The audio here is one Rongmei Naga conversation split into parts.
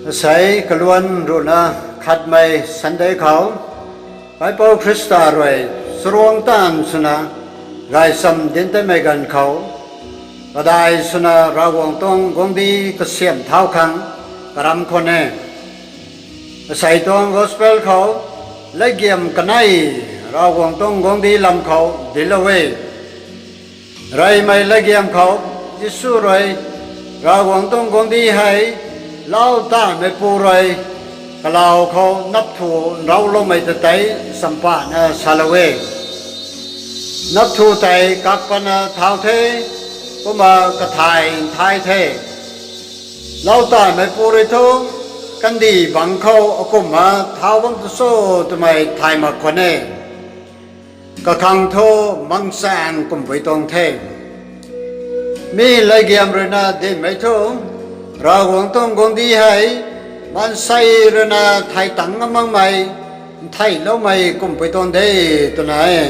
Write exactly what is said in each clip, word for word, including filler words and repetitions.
Asei kaluan ruhna khatmei Sunday khou, Kaipouc Khrista rui charuang taanv swna gaychamv dinc teimei ganv khou, kadai swna Ravguangc tuang guangcdic kasiamh thau khang karam khwan e. Asei tuang gospel khou, latgiam kanei Ravguangc tuang guangcdic lam khou dinclou e. Reymei latgiam khou, Jisu rui Ravguangc tuang guangcdic hei lau taanvmeipu rui kalau khou napthu nrauloumei ta tei champatna salou e. Napthu tei kak patna thau the, kumna kathai nthai the. Lau taanvmeipu rui thu, kandih bangc khou akumhna thau bam tu cho twmei thay mak khwan e. Kakhang thu mangchaeng kumhpui tuang the. Mi latgiam ruina dinhmei thu, Ravguangc tuang guangcdic hei maansei ruina thei tangc ngam makmei, ntheiloumei kumhpui tuang de twna e.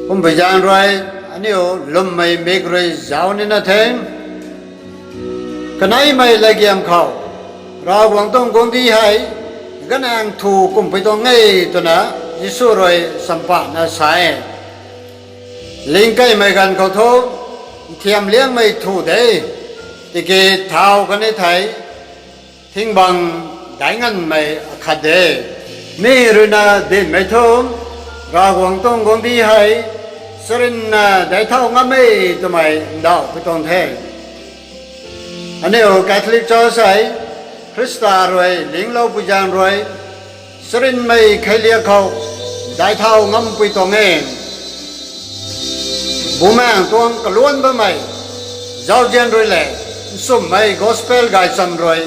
Kumhpui zaeng rui, aniu lwmmei mik rui zauc nina the. Kaneimei latgiam khou, Ravguangc tuang guangcdic hei ganaeng thu kumhpui tuang e twna Jisu rui champatna sa e. Lingkeimei ganv khou thu, nthiamliangmei thu de, tiki thau kani thei thingbang daicnganvmei akhat de. Mi ruina dinhmei thu, Ravguangc tuang guangcdic hei charynna daic thau ngam e twmei ndauhpui tuang the. Aniu Catholic Church hei Khrista rui lingloupui zaeng rui, charynmei kheiliak khou daic thau ngampui tuang e. Bumaengh tuang kaluan bammei zauzian rui lev, nchumhmei gospel gaychamv rui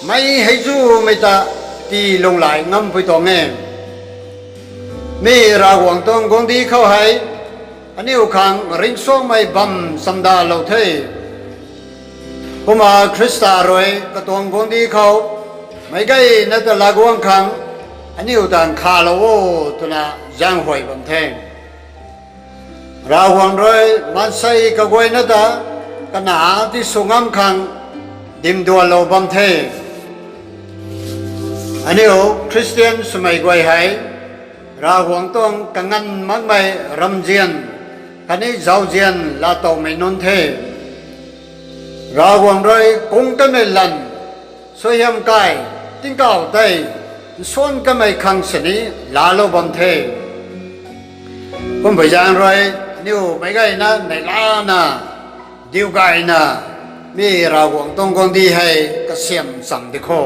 meic hei zumei ta tii lunghlaic ngampui tuang e. Mi Ravguangc tuang guangcdic khou hei aniu khang ringcsuangmei bam chamdalou the. Kumna Khrista rui katuang guangcdic khou meic gayna ta latguang khang aniu ta nkhavlou o twna zaenghuay bam the. Ravguangc rui maansei kaguayna ta kanac tisw ngam khang dimduanlou bam the. Aniu Khristian swmei guay hei Ravguangc tuang kanganv makmei ramzian khatni zauzian laatowmei nunc the. Ravguangc rui kung kanmei lanv, suaihiam kai, tingkauh tei nsuan kanmei khang sini laalou bam the. Kumhpui zaeng rui, aniu meic gayna neihlana, diu gayna, mi Ravguangc tuang guangcdic hei kasiamh cham di kho.